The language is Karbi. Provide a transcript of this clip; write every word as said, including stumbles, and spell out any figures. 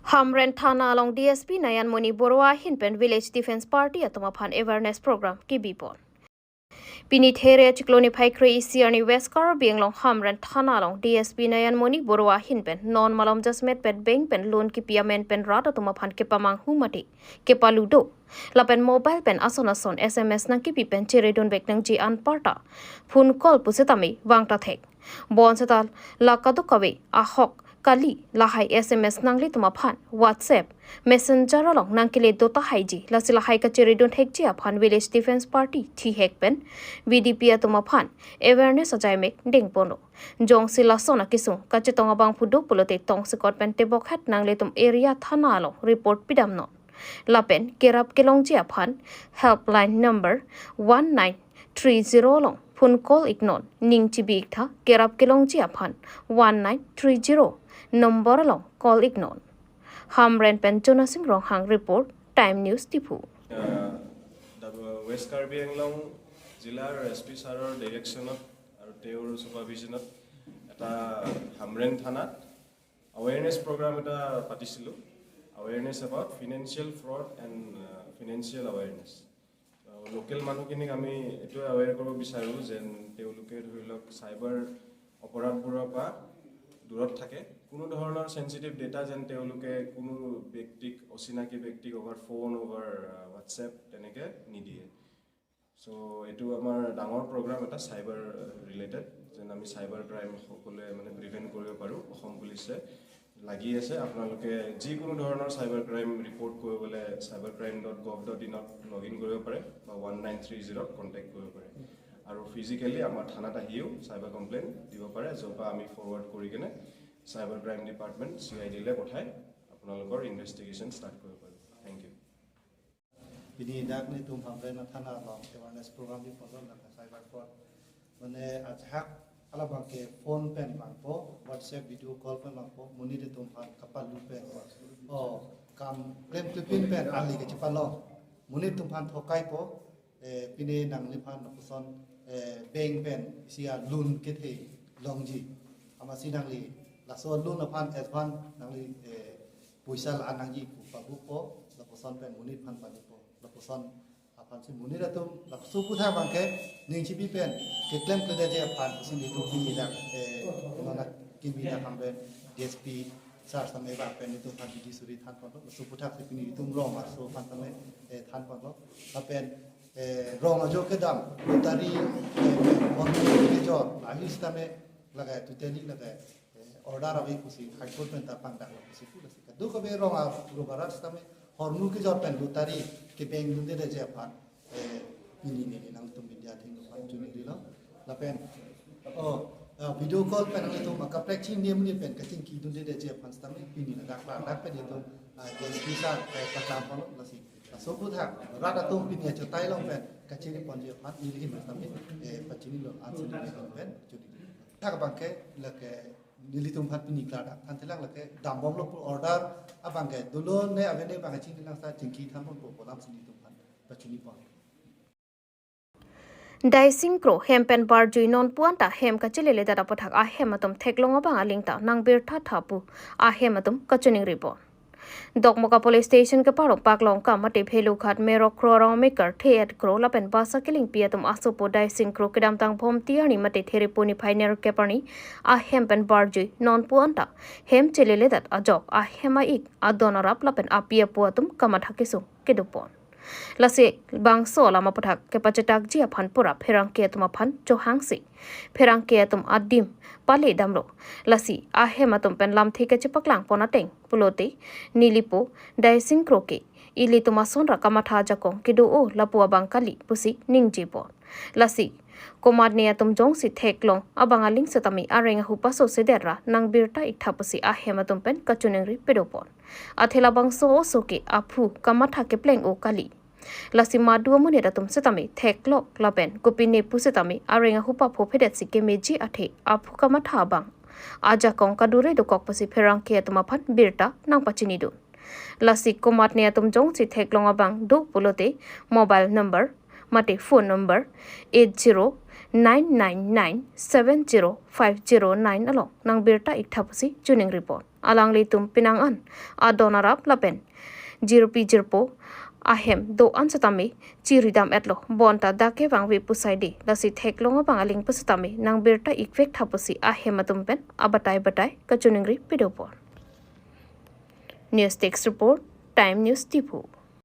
Hamren Thana along D S P Nayanmoni Baruah ahin pen Village Defence Party atum aphan awareness program kebipon. Pini There achiklo niphai kre-isi arni West Karbi Anglong Hamren Thana along D S P Nayanmoni Baruah ahin pen non malom jasemet pen bank pen loan kipi amen pen rat atum aphan kepamanghu mate kepalu do lapen mobile pen ason ason S M S nangkipi pen cheredun vek nangji anparta phone call pusitame vangta thek. Bonseta la kadokave ahok kali lahai S M S nanglitum aphan WhatsApp, Messenger along nangkele do tahaiji, lasi lahai kacheredun thekji aphan Village Defence Party thihek pen V D P atum aphan awareness ajaimek dengponlo. Jongsi lason akesung kachetong abangphu do pulote tongsekot pen tebokhet nanglitum area thana along report pidamnon. Lapen kerap kelongji aphan helpline number one nine three zero along phone call iknon, ning chibi iktha kerap kelongji aphan one nine three zero number along call iknon. Hamren pen Jonasing Ronghang report, Time News Diphu. আহ, ডাব- ৱেষ্ট কাৰ্বি আংলং জিলাৰ S P ছাৰৰ ডাইৰেকশ্যনত আৰু তেওঁৰ ছুপাৰভিজনত এটা হামৰেং থানাত আৱেৰনেছ প্ৰগ্ৰাম এটা পাতিছিলোঁ। Awareness about financial fraud and financial awareness. Local মানুহখিনিক আমি এইটোৱে আৱেৰ কৰিব বিচাৰোঁ যেন তেওঁলোকে ধৰি লওক চাইবাৰ অপৰাধবোৰৰ পৰা দূৰত থাকে। কোনো ধৰণৰ চেঞ্চিটিভ ডেটা যেন তেওঁলোকে কোনো ব্যক্তিক, অচিনাকি ব্যক্তিক অভাৰ ফোন, অভাৰ WhatsApp তেনেকে নিদিয়ে। চ' এইটো আমাৰ ডাঙৰ প্ৰগ্ৰাম এটা চাইবাৰ ৰিলেটেড, যেন আমি চাইবাৰ ক্ৰাইম সকলোৱে মানে প্ৰিভেণ্ট কৰিব পাৰোঁ। অসম পুলিচে লাগি আছে। আপোনালোকে যিকোনো ধৰণৰ চাইবাৰ ক্ৰাইম ৰিপৰ্ট কৰিবলৈ cyber crime dot gov dot ইনত লগ ইন কৰিব পাৰে বা ওৱান নাইন থ্ৰী জিৰ'ত কণ্টেক্ট কৰিব পাৰে। আৰু ফিজিকেলি আমাৰ থানাত আহিও চাইবাৰ কমপ্লেইন দিব পাৰে, য'ৰ পৰা আমি ফৰৱাৰ্ড কৰি কেনে cyber crime department, C I ডিলৈ পঠাই আপোনালোকৰ ইনভেষ্টিগেশ্যন ষ্টাৰ্ট কৰিব পাৰিব। Thank you. Pini dak nelitum Hamren athana along awareness program kepon, lake cyber fraud. Mane ajahak halabangke phone pen vangpo, WhatsApp video call pen vangpo, monit atum aphan kapalu pen. O, kam klem klepin pen ali kachepalong. Monit atum aphan thokaipo, eh, pini nangliphan lapuson, eh, bank pen isi a loan kethe longji. Amatsi nangli laso loan aphan advance nangli, eh, poisa la-an nangji pu pabupo, lapuson pen monit aphan pabupo, lapuson aphansi monit atum lapuson aputhak abangke ning chibi pen keklem kledetji aphan pusi nelitum pini dak, eh, nona kimi dak Hamren D S P sir same abang pen nelitum aphan bidi suri thanponlo, laso aputhak si pini nelitum rong aso aphan same, eh, thanponlo, lapen, eh, rong ajo kedam lottery, eh, pen kejor ahi sitame lake totally lake, eh, order ave pusi High Court pen ta pangdaklo pusi pu, lasi kadokave rong a-, rong arat sitame hormu kejor pen lottery kebeng dundedetji aphan, eh, pini neli nangtum media athengno aphan chiningrilo. Lapen, o, eh, video call pen nanglitum akaprek chingdem ni pen kachingki dundedetji aphan sitame pini ladak ladak pen itum, ah, D S P sir, eh, paklamponlo, lasi laso aputhak rat atum pini achotai along pen kachiri ponji aphan neli ahin sitame, eh, pachinilo, ansi neli ahin pen chinilo. Thak abangke lake nelitum aphan pini klardak thanthelang, lake dambomlo pu order abangke dolo ne avene abangke chingkilang sa chingki thanponpo pu alamsi nelitum aphan pachinipon. Daising Kro hem pen barjui nonpu anta hem kacheleledet aphuthak ahem atum theklong abang aling ta nangbirtha tha pu ahem atum kachiningripon. Dokmoka Police Station keparong Paklongka mate Bhelughat Merok Kro arong amekar The-et Kro lapen basa kelingpi atum asopo Daising Kro kedamtang Bhomti arni mate Therepo niphai nerkep arni ahem pen barjui nonpu anta hem cheleledet ajok ahem a-ik adon arap lapen api apo atum kamatha kesung kedopon. Lasi bangso alam aphuthak kepachetakji aphan pura pherangke atum aphan chohangsi pherangke atum adim pale damlo. Lasi ahem atum pen lamthe kachepaklangpon ateng pulote nelipo Daising Kro ke ilitum asonra kamatha ajakong kedo-o lapu abang kali pusi ningjepon. Lasi komatne atum jongsi theklong abang aling sitame areng ahu paso sedet ra nangbirta iktha pusi ahem atum pen kachiningri pedopon. Athe labangso oso ke aphu kamatha kepleng-o kali. Lasi madu amonit atum sitame theklok lapen kopine pusitame areng ahu papho phedetsi kemeji athe aphu kamatha abang ajakong kadure dokok pusi pherangke atum aphan birta nangpachinidun. Lasi komatne atum jongsi theklong abang do pulote mobile number mate phone number eight zero nine nine nine seven zero five zero nine along nangbirta iktha pusi chiningripon. alanglitum penang an adon arap lapen jirpi jirpo ahem do-an setame chiridam etlo, bonta dak kevangve pu saide, lasi theklong abang aling pu setame nang birta ikvek tha pusi ahem atum pen abatai batai kachiningri pidopon. News Desk Report, Time News Diphu.